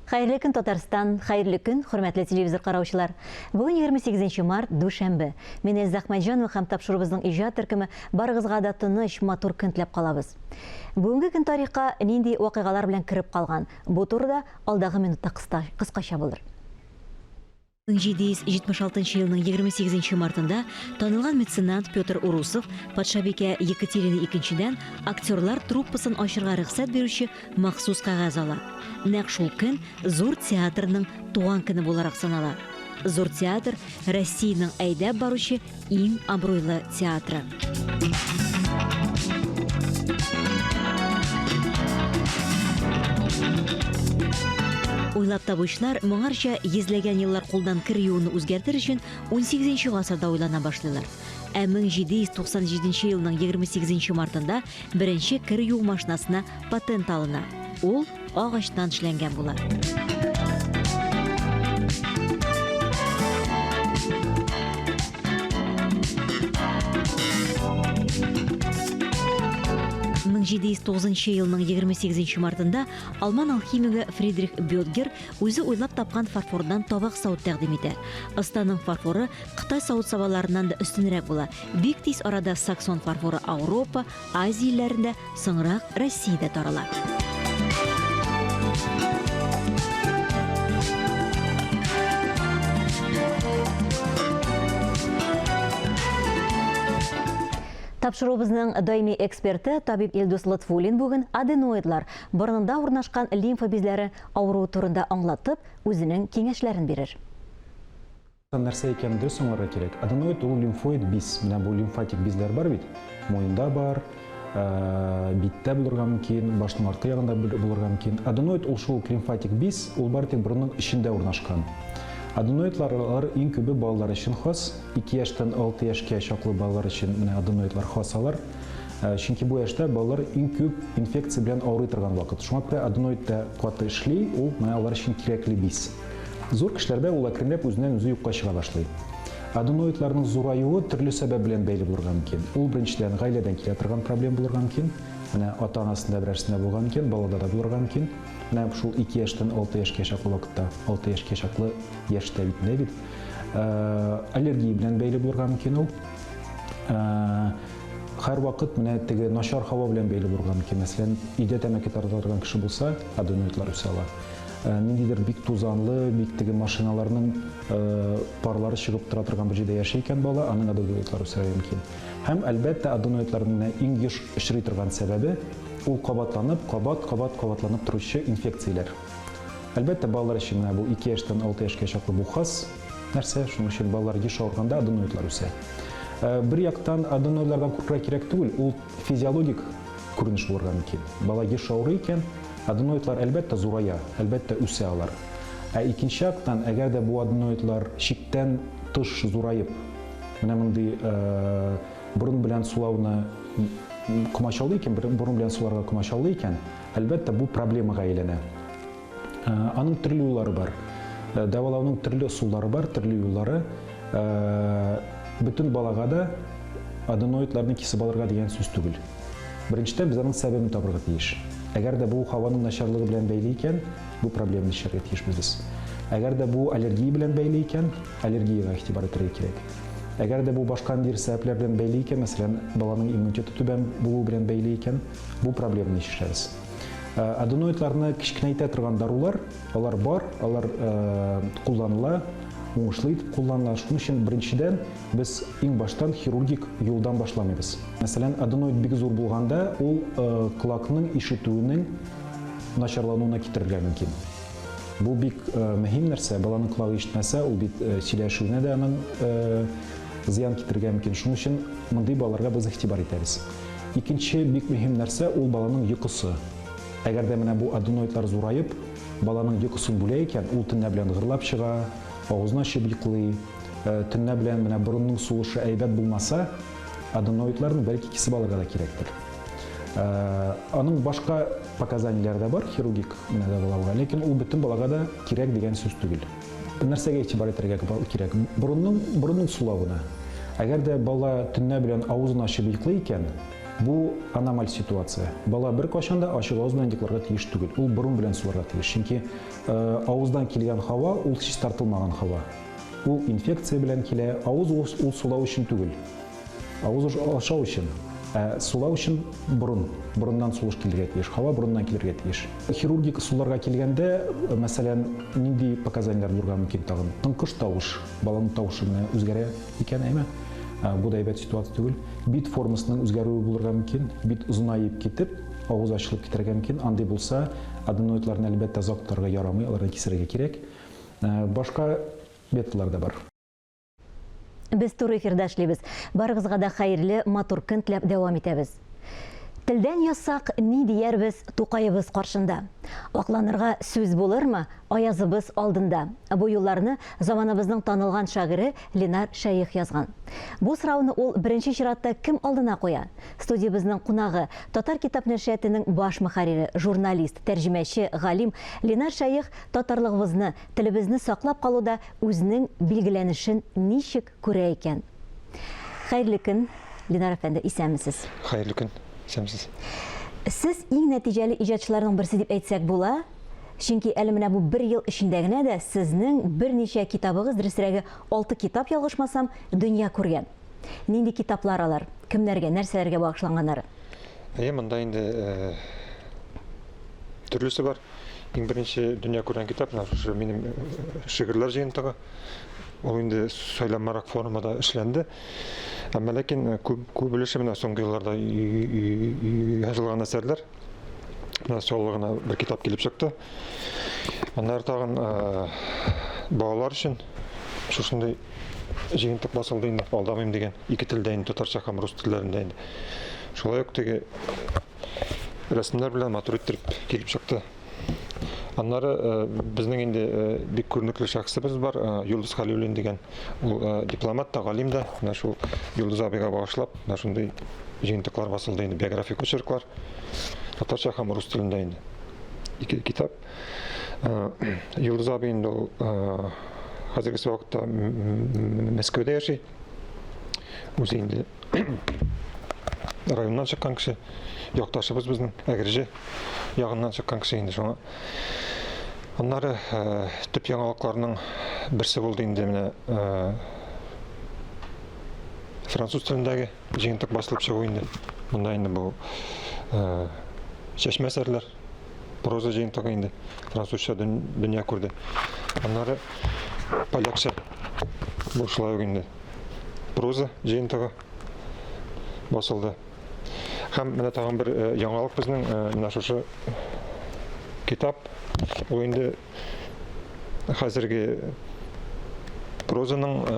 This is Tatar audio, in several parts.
Хәерле көн, Татарстан! Хәерле көн, хөрмәтле телевизор караучылар! Бүген 28 март, дүшәмбе. Мин Эльза Әхмәтҗанова һәм тапшыруыбызның иҗат төркеме барыгызга да тыныч, матур көн теләп калабыз. Бүгенге көн тарихка нинди вакыйгалар белән кереп калган? Бу турыда алдагы минутта кыскача булыр. 1776 елның 28 мартында танылган меценат Петр Урусов патшабикә Екатерина Икенчедән актерлар труппасын ачырга рөхсәт бирүче махсус кәгазь ала. Нәкъ шул көн Зур театрның туган көне буларак санала. Зур театр, Россиянең әйдәп баручы иң абруйлы театры. Уйлап табучылар моңарча йөзләгән еллар кулдан кер юуны үзгәртер өчен 18 гасырда уйлана башлыйлар. Ә 1797 елның 28 мартында беренче кер юу машинасына патент алына. Ул агачтан эшләнгән була. 1709 елның 28 мартында алман алхимигы Фридрих Бёдгер үзе уйлап тапкан фарфордан табак савыт тәкъдим итә. Останың фарфоры Кытай савыт-сабаларыннан да өстенрәк була. Бик тиз арада саксон фарфоры Ауропа, Азия илләрендә, соңрак Россиядә тарала. Тапшыруыбызның даими эксперты табиб Илдус Лотфуллин бүген аденоидлар, борынында урнашкан лимфа бизләре авыруы турында аңлатып, үзенең киңәшләрен бирер. Нәрсә икәнен дөрес аңларга кирәк. Аденоид ул лимфоид биз. Менә бу лимфатик бизләр бар бит. Муенда бар, биттә булырга мөмкин, башның арткы ягында булырга мөмкин. Аденоид ул шул ук лимфатик биз, ул бары тик борынның эчендә урнашкан. Аденоидлар алар иң күбе балалар өчен хас. 2 яшьтән 6 яшькә чаклы балалар өчен менә аденоидлар хас алар. Чөнки бу яшьтә балалар иң күп инфекция белән авырый торган вакыт. Шуңа күрә аденоид та каты эшли, ул менә алар өчен кирәкле биз. Зур кешеләрдә ул әкренләп үзеннән-үзе юкка чыга башлый. Аденоидларның зураюы төрле сәбәп белән бәйле булырга мөмкин. Ул, беренчедән, гаиләдән килә торган проблема булырга мөмкин. Менә ата-анасында берәрсендә булган мөмкин, балада да булырга мөмкин. Менә шул 2 яшьтән 6 яшькә чаклы вакытта, 6 яшькә чаклы яшьтә бит инде бит. Аллергия белән бәйле булырга мөмкин ул. Һәрвакыт менә теге начар һава белән бәйле булырга мөмкин. Мәсәлән, өйдә тәмәке тарта торган кеше булса, аденоидлар үсә ала. Ниндидер бик тузанлы, бик теге машиналарның парлары чыгып тора торган бер җирдә яши икән бала, аның аденоидлары үсәргә мөмкин. Һәм, әлбәттә, аденоидларның менә иң еш очрый торган сәбәбе, ул кабатланып, кабат-кабат кабатланып торучы инфекцияләр. Әлбәттә, балалар өчен менә бу 2 яшьтән 6 яшькә чаклы бу хас нәрсә, шуның өчен балалар еш авырганда аденоидлар үсә. Бер яктан аденоидлардан куркырга кирәк түгел, ул физиологик күренеш булырга мөмкин. Бала еш авырый икән, Аденоидлар, әлбәттә, зурая, әлбәттә, үсә алар. Ә икенче яктан, әгәр дә бу аденоидлар чиктән тыш зураеп, менә мондый борын белән сулауны комачаулый икән, борын белән суларга комачаулый икән, әлбәттә, бу проблемага әйләнә. Аның төрле юллары бар. Дәвалауның төрле ысуллары бар, төрле юллары. Бөтен балага да аденоидларны кисеп алырга дигән сүз түгел. Беренчедән, без аның сәбәбен табырга тиеш. Әгәр дә бу һаваның начарлыгы белән бәйле икән, бу проблеманы чишәргә тиешбез без. Әгәр дә бу аллергия белән бәйле икән, аллергиягә игътибар итәргә кирәк. Әгәр дә бу башка ниндидер сәбәпләр белән бәйле икән, мәсәлән, баланың иммунитеты түбән булуы белән бәйле икән, бу проблеманы чишәбез. Аденоидларны кечкенәйтә торган дарулар, алар бар, алар кулланыла, уңышлы итеп кулланыла. Шуның өчен, беренчедән, Без иң баштан хирургик юлдан башламыйбыз. Мәсәлән, аденоид бик зур булганда, ул колакның ишетүенең начарлануына китерергә мөмкин. Бу бик мөһим нәрсә. Баланың колагы ишетмәсә, ул бит сөйләшүенә дә аның зыян китерергә мөмкин. Шуның өчен мондый балаларга без игътибар итәбез. Икенче бик мөһим нәрсә, ул баланың йокысы. Әгәр дә менә бу аденоидлар зураеп, баланың йокысын бүлә икән, ул төнлә белән гырлап чыга, авызын ачып йоклый. Төнлә белән менә борынның сулышы әйбәт булмаса, аденоидларны бәлки кисеп алырга да кирәктер. Аның башка показаниеләре дә бар хирургик менә дәвалауга, ләкин ул бөтен балага да кирәк дигән сүз түгел. Нәрсәгә игътибар итәргә кирәк? Борынның, борынның сулавына. Әгәр дә бала төнлә белән авызын ачып йоклый икән, Бу аномаль ситуация. Бала беркайчан да ачык авыз белән йокларга тиеш түгел. Ул борын белән суларга тиеш. Чөнки авыздан килгән һава ул чистартылмаган һава. Ул инфекция белән килә. Авыз ул сулау өчен түгел. Авыз ашау өчен. Ә сулау өчен борын. Борыннан сулыш килергә тиеш. Һава борыннан килергә тиеш. Хирургик ысулларга килгәндә, мәсәлән, нинди показаниеләр булырга мөмкин тагын? Тыңкыш тавыш. Баланың тавышы менә үзгәрә икән, әйме? Бу да әйбәт ситуация түгел. Бит формасының үзгәрүе булырга мөмкин. Бит озынаеп китеп, авыз ачылып китәргә мөмкин. Андый булса, аденоидларны, әлбәттә, озак тотарга ярамый, аларны кисәргә кирәк. Башка методлар да бар. Без туры эфирда эшлибез. Барыгызга да хәерле, матур көн теләп дәвам итәбез. Телдән язсак, ни диярбез Тукаебыз каршында? Акланырга сүз булырмы Аязыбыз алдында? Бу юлларны заманыбызның танылган шагыйре Ленар Шәех язган. Бу сорауны ул беренче чиратта кем алдына куя? Студиябезнең кунагы, Татар китап нәшриятының баш мөхәррире, журналист, тәрҗемәче, галим Ленар Шәех татарлыгыбызны, телебезне саклап калуда үзенең билгеләнешен ничек күрә икән? Хәерле көн, Ленар әфәнде, исәнмесез. Хәерле көн, исәнмесез. Сез иң нәтиҗәле иҗатчыларның берсе дип әйтсәк була, чөнки әле менә бу бер ел эчендә генә дә сезнең берничә китабыгыз, дөресрәге, алты китап ялгышмасам, дөнья күргән. Нинди китаплар алар? Кемнәргә, нәрсәләргә багышланганнары? Әйе, монда инде э, төрлесе бар. Иң беренче дөнья күргән китап менә шушы минем э, шигырьләр җыентыгы. Ул инде сайланмарак формада эшләнде. Әмма ләкин э, күп, күп өлеше менә соңгы елларда язылган әсәрләр. Менә солы гына бер китап килеп чыкты. Аннары тагын э, балалар өчен шушындый җыентык басылды инде, алдамыйм дигән. Ике телдә инде, татарча һәм рус телләрендә инде. Шулай ук теге рәсемнәр белән матур иттереп килеп чыкты. Аннары э, безнең инде э, бик күренекле шәхесебез бар, э, Йолдыз Хәлиуллин дигән. Ул дипломат та, галим дә. Менә шул Йолдыз абыйга багышлап, менә шундый җыентыклар басылды инде, биографик очерклар. Татарча һәм рус телендә инде. Ике китап. Йолдыз абый инде ул хәзерге вакытта Мәскәүдә яши. Үзе инде районнан чыккан кеше, якташыбыз безнең, Әгерҗе ягыннан чыккан кеше инде шуңа. Аннары э, төп яңалыкларның берсе булды инде менә э, француз телендәге җыентык басылып чыгу инде. Монда инде бу э, чәчмә әсәрләр, проза җыентыгы инде французча дөнья күрде. Аннары полякча бу шулай ук инде проза җыентыгы басылды. Һәм менә тагын бер э, яңалык безнең э, менә шушы китап. Ул инде хәзерге прозаның э,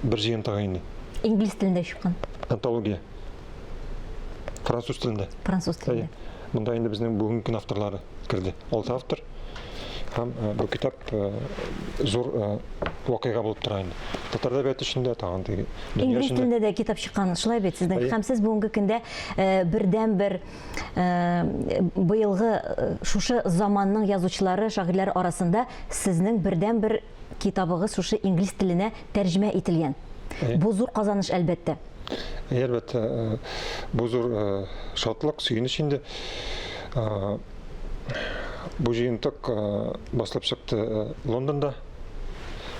бер җыентыгы инде. Инглиз телендә чыккан. Антология. Француз телендә. Француз телендә. Монда инде безнең бүгенге көн авторлары керде. Алты автор. Һәм э, бу китап э, зур э, вакыйга булып тора инде. Татар әдәбияты өчен дә, тагын теге дөнья Инглиз өчен дә. телендә дә китап чыккан, шулай бит сезнең. Һәм сез бүгенге көндә бердәнбер быелгы шушы заманның язучылары, шагыйрьләре арасында сезнең бердәнбер китабыгыз шушы инглиз теленә тәрҗемә ителгән. Бу зур казаныш, әлбәттә. Әйе, әлбәттә, бу зур шатлык, сөенеч инде. Бу җыентык басылып чыкты Лондонда.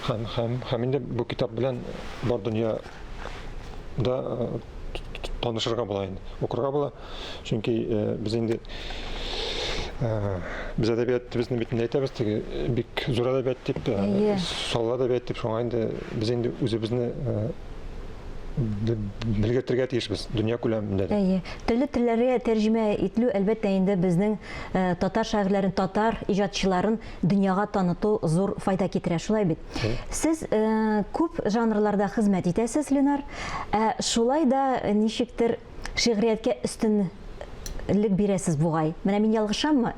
Һәм, һәм, һәм инде бу китап белән бар дөньяда танышырга була инде, укырга була. Чөнки без инде без әдәбиятыбызны бит инде әйтәбез, теге бик зур әдәбият дип, саллы әдәбият дип, шуңа инде без инде үзебезне белгертергә тиешбез дөнья күләмендә дә. Әйе. Төрле телләргә тәрҗемә ителү, әлбәттә инде, безнең татар шагыйрьләрен, татар иҗатчыларын дөньяга таныту зур файда китерә, шулай бит? Сез күп жанрларда хезмәт итәсез, Ленар. Ә шулай да ничектер шигърияткә өстенлек бирәсез бугай. Менә мин ялгышаммы?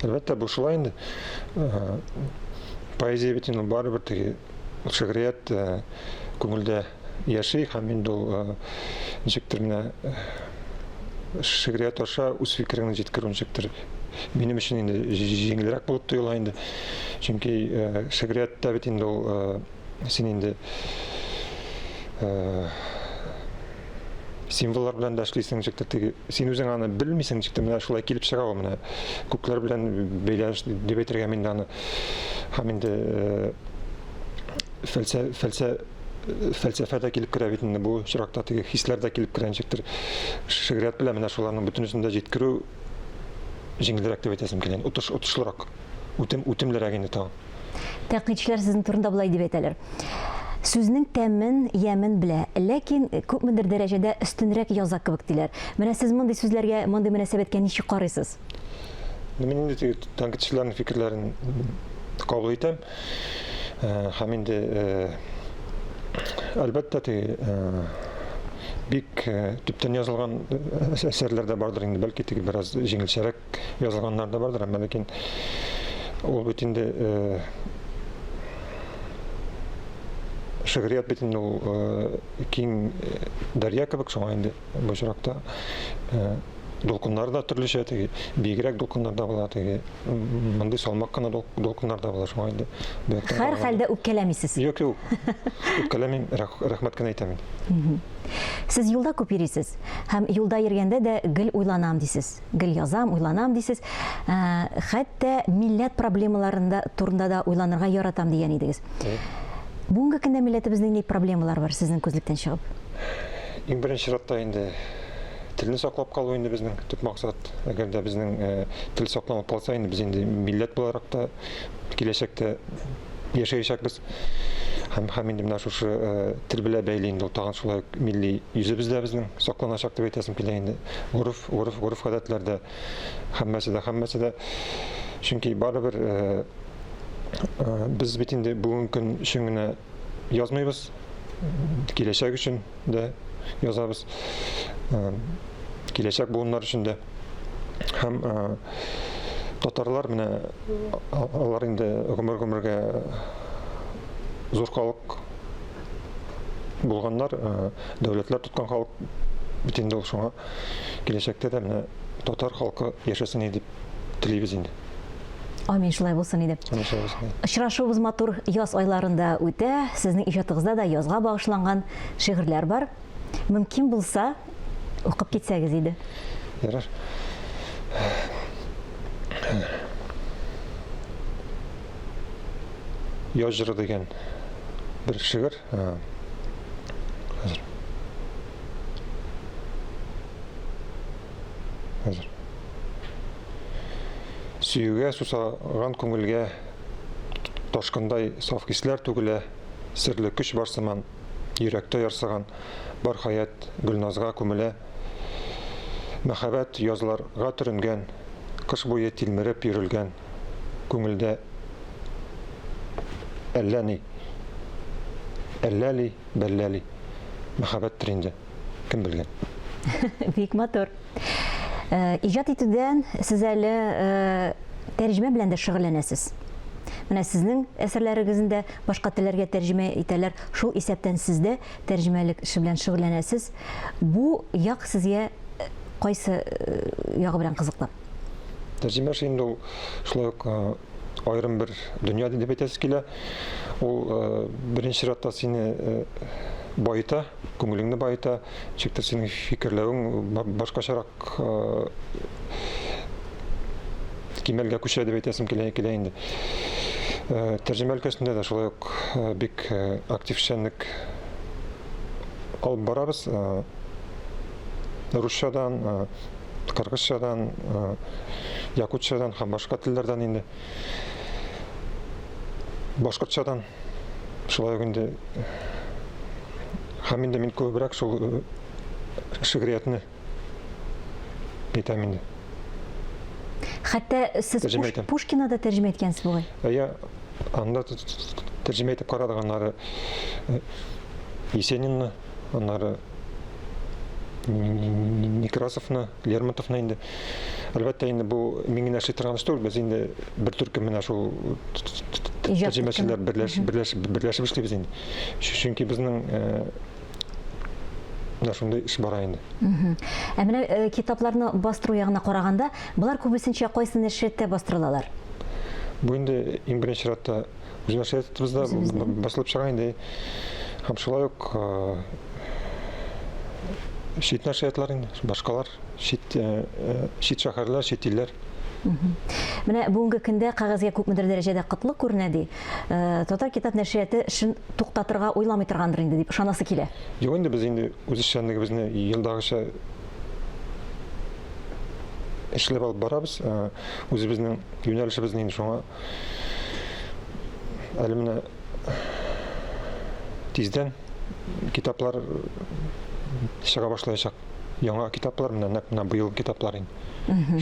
Әлбәттә, бу шулай инде. Поэзия бит инде барыбер теге шигърият күңелдә яши һәм инде ул ничектер менә шигърият аша үз фикереңне җиткерү ничектер минем өчен инде җиңелрәк булып тоела инде. Чөнки шигърияттә бит инде ул син инде Символлар белән дә эшлисең, ничектер теге син үзең аны белмисең, ничектер менә шулай килеп чыга ул менә күкләр белән бәйләнеш дип әйтергә мин аны. Һәм инде э, фәлсә фәлсә фәлсәфә дә килеп керә бит инде бу очракта теге хисләр дә килеп керә ничектер шигърият белән менә шуларның бөтенесен дә җиткерү җиңелрәк дип әйтәсем килә. Отыш отышлырак, үтем үтемлерәк инде тагын. Тәнкыйтьчеләр сезнең турында болай дип әйтәләр. Сүзнең тәмен, ямен белә, ләкин күпмедер дәрәҗәдә өстенрәк яза кебек диләр. Менә сез мондый сүзләргә, мондый мөнәсәбәткә ничек карыйсыз? Мин инде теге тәнкыйтьчеләрнең фикерләрен кабул итәм. Э, һәм инде э, әлбәттә теге э, бик төптән язылган әсәрләр дә бардыр инде, бәлки теге бераз җиңелчәрәк язылганнар да бардыр, әмма ләкин ул бит инде э, шигърият бит инде ул э, киң э, дәрья кебек, шуңа инде бу очракта дулкыннар да төрлечә, теге биегрәк дулкыннар да була, теге мондый салмак кына дулкыннар да була, шуңа инде. Һәр хәлдә үпкәләмисез. Юк, юк. Үпкәләмим, рәхмәт кенә әйтәм инде. Сез юлда күп йөрисез һәм юлда йөргәндә дә гел уйланам дисез. Гел язам, уйланам дисез. Ә, хәтта милләт проблемаларында турында да уйланырга яратам дигән идегез. Бүгенге көндә милләтебезнең нинди проблемалары бар сезнең күзлектән чыгып? Иң беренче чиратта инде телне саклап калу инде безнең төп максат. Әгәр дә безнең э, тел сакланып калса, инде без инде милләт буларак та киләчәктә яшәячәкбез. Һәм һәм инде менә шушы э, тел белән бәйле инде ул тагын шулай ук милли йөзебез дә безнең сакланачак дип әйтәсем килә инде. Гореф, гореф, гореф-гадәтләр дә һәммәсе дә, һәммәсе дә. Чөнки барыбер э, э, без бит инде бүгенге көн өчен генә язмыйбыз, киләчәк өчен дә язабыз, э, киләчәк буыннар өчен дә. Һәм татарлар менә алар инде гомер-гомергә зур халык булганнар, дәүләтләр тоткан халык бит инде ул шуңа киләчәктә дә менә татар халкы яшәсен иде дип телибез инде. Амин, шулай булсын иде. Амин, шулай булсын иде. Очрашуыбыз матур яз айларында үтә. Сезнең иҗатыгызда да язга багышланган шигырьләр бар. Мөмкин булса, укып китсәгез иде. Ярар. Яз җыры дигән бер шигырь. Хәзер. Хәзер. Сөюгә сусаган күңелгә ташкындай саф хисләр түгелә, серле көч бар сыман, йөрәктә ярсыган бар хаят Гөлназга күмелә. Мәхәббәт язларга төренгән, кыш буе тилмереп йөрелгән күңелдә әллә ни, әллә ли, бәллә ли, мәхәббәттер инде, кем белгән. Бик матур. Э, иҗат итүдән сез әле э, тәрҗемә белән дә шөгыльләнәсез. Менә сезнең әсәрләрегезне дә башка телләргә тәрҗемә итәләр. Шул исәптән сез дә тәрҗемәлек эше белән шөгыльләнәсез. Бу як сезгә э, кайсы ягы белән кызыклы? Тәрҗемә эше инде ул шулай ук аерым бер дөнья дип әйтәсе килә. Ул беренче чиратта сине баета, күңелеңне баета, ничектер синең фикерләвең башкачарак кимәлгә күчә дип әйтәсем килә, килә инде. Тәрҗемә өлкәсендә дә шулай ук бик актив эшчәнлек алып барабыз. Русчадан, кыргызчадан, якутчадан һәм башка телләрдән инде. Башкортчадан шулай ук инде. Һәм инде мин күбрәк шул э, шигъриятне әйтәм инде. Хәтта сез Тәрҗемә итәм. Пушкина да тәрҗемә иткәнсез бугай. Әйе, анда тәрҗемә итеп карадык аннары э, Есенинны, аннары Некрасовны, Лермонтовны инде. Әлбәттә инде бу мин генә эшли торган эш түгел, без инде бер төркем менә шул тәрҗемәчеләр берләшеп, берләшеп, берләшеп эшлибез инде. Чөнки безнең э, менә шундый эш бара инде. Ә менә э, китапларны бастыру ягына караганда, болар күбесенчә кайсы нәшрияттә бастырылалар? Бу инде иң беренче чиратта Үз нәшриятыбызда басылып чыга инде. Һәм шулай ук э, чит нәшриятлар инде, башкалар, чит чит шәһәрләр, чит илләр. Менә бүгенге көндә кәгазьгә күпмедер дәрәҗәдә кытлык күренә ди. Татар китап нәшрияты эшен туктатырга уйламый торгандыр инде дип ышанасы килә. Юк инде, без инде үз эшчәнлегебезне елдагыча эшләп алып барабыз. Үзебезнең юнәлешебезне инде шуңа әле менә тиздән китаплар чыга башлаячак. Яңа китаплар менә нәкъ менә быел китаплар инде.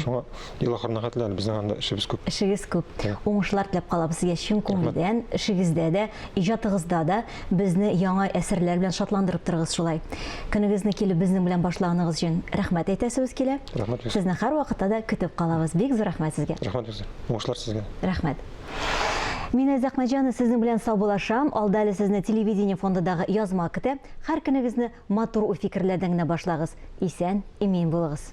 Шуңа ел ахырына хәтле әле безнең анда эшебез күп. Эшегез күп. Уңышлар теләп калабыз сезгә чын күңелдән. Эшегездә дә, иҗатыгызда да безне яңа әсәрләр белән шатландырып торыгыз шулай. Көнегезне килеп безнең белән башлаганыгыз өчен рәхмәт әйтәсебез килә. Рәхмәт. Сезне һәрвакытта да көтеп калабыз. Бик зур рәхмәт сезгә. Рәхмәт сезгә. Уңышлар сезгә. Рәхмәт. Мин Эльза Әхмәтҗанова сезнең белән саубуллашам. Алда әле сезне телевидение фондындагы язма көтә. Һәр көнегезне матур уй-фикерләрдән генә башлагыз. Исән, имин булыгыз.